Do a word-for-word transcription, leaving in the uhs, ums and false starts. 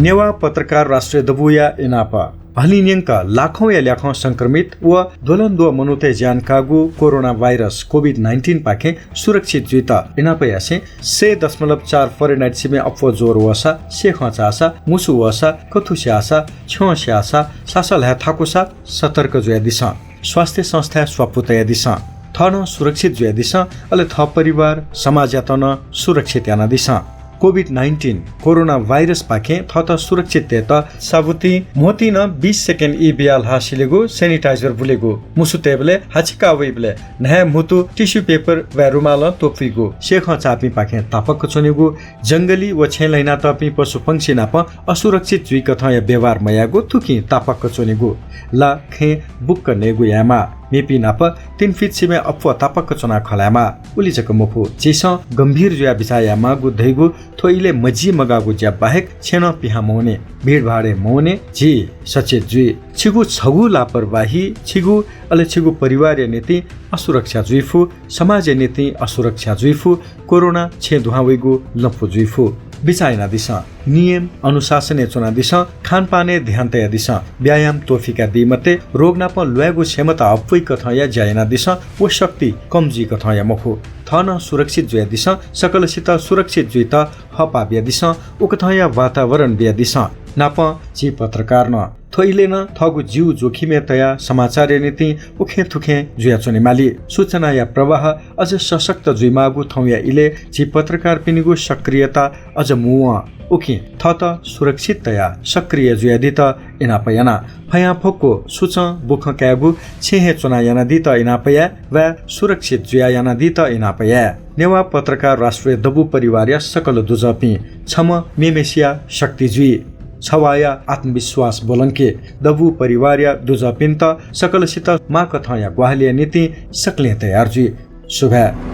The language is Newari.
नेवाः पत्रकार राष्ट्रिय दबूया इनाप। हलिं न्यंक लाखौंया ल्याखं संक्रमित व द्वलंद्वः मनूतय् ज्यान काःगु कोरोना भाइरस कोभिड नाइन्टिन पाखें सुरक्षित जुइत इनाप यासें सय दशमलव चार फरेनहाइट सिबें अप्वः ज्वर वःसा, सेखं चाःसा, मुसु वःसा, कथु स्याःसा, छ्यं स्याःसा, सासः ल्हाये थाकुसा सतर्क जुयादिसँ। स्वास्थ्य संस्थाय् स्वापू तयादिसँ। थः नं सुरक्षित जुयादिसँ, अले थः परिवार, समाजयात नं सुरक्षित यानादिसँ। कोभिड नाइन्टिन कोरोना भाइरस पाखें थःत सुरक्षित तयेत साबुतिं, म्होतिं नं बीस सेकेन्ड ई बियाः ल्हाः सिलेगु, सेनिटाइजर बुलेगु, मुसु तयेबलय्, हाछिका वइबलय् न्हाय् म्हुतु, टिस्यु पेपर वा रुमालं त्वपुइगु, सेखं चाःपिं पाखें तापाक्क च्वनेगु, जंगली व छेँय् ल्हाइनातःपिं पशुपंक्षी नाप असुरक्षित जुइकथंया व्यवहार मयायेगु, थुकिं तापाक्क च्वनेगु, ला खँय् बुक्क नयेगु यायेमाः। मेपिं नाप तीन फिट सिबें अप्वः तापाक्क च्वनाः खँ ल्हायेमाः। उलि जक मखु, झीसं गम्भीर जुयाः बिचाः यायेमाःगु धइगु थ्व इलय् मजिमगाःगु ज्या बाहेक छेँ नं पिहां मवने, भिडभाडय् मवने, झी सचेत जुइ। छिगु छगू लापरवाही छिगु अले छिगु परिवारया निंतिं असुरक्षा जुइफु, समाजया निंतिं असुरक्षा जुइफु, कोरोना छेँ दुहां वइगु लँपु जुइफु। बिचाः यानादिसँ। नियम अनुशासनय् च्वनादिसँ, खानपानय् ध्यान तयादिसँ, व्यायाम त्वःफिकादी मते, रोग नाप ल्वायेगु क्षमता अप्वइकथंया ज्या यानादिसँ व शक्ति कम जुइकथंया मखु। थः नं सुरक्षित जुयादिसँ, सकलसित सुरक्षित जुइत हःपाः बियादिसँ, उकथंया वातावरण बियादिसँ। नापं झी पत्रकार नं थ्व इलय् नं थःगु जीव जोखिमय् तयाः समाचारया निंतिं उखें थुखें जुयाच्वनेमाली। सूचनाया प्रवाह अझ सशक्त जुइमाःगु थौंया इलय् झी पत्रकारपिनिगु सक्रियता अझ मुवं। उकिं थःत सुरक्षित तयाः सक्रिय जुयादीत इनाप याना। फयांफक्व सुचं बुखँ कायेगु छेँ हे च्वनाः यानादीत इनाप याये वा सुरक्षित जुयाः यानादीत इनाप याये। नेवाः पत्रकार राष्ट्रिय दबू परिवारया सकल दुजःपिं, छम्ह मेम्हेसिया शक्ति जुइ। छवाःया आत्मविश्वास ब्वलंके। दबू परिवारया दुजःपिन्त सकलसित माःकथंया ग्वाहालिया निंतिं सकलें तयार जुइ। सुभाय्।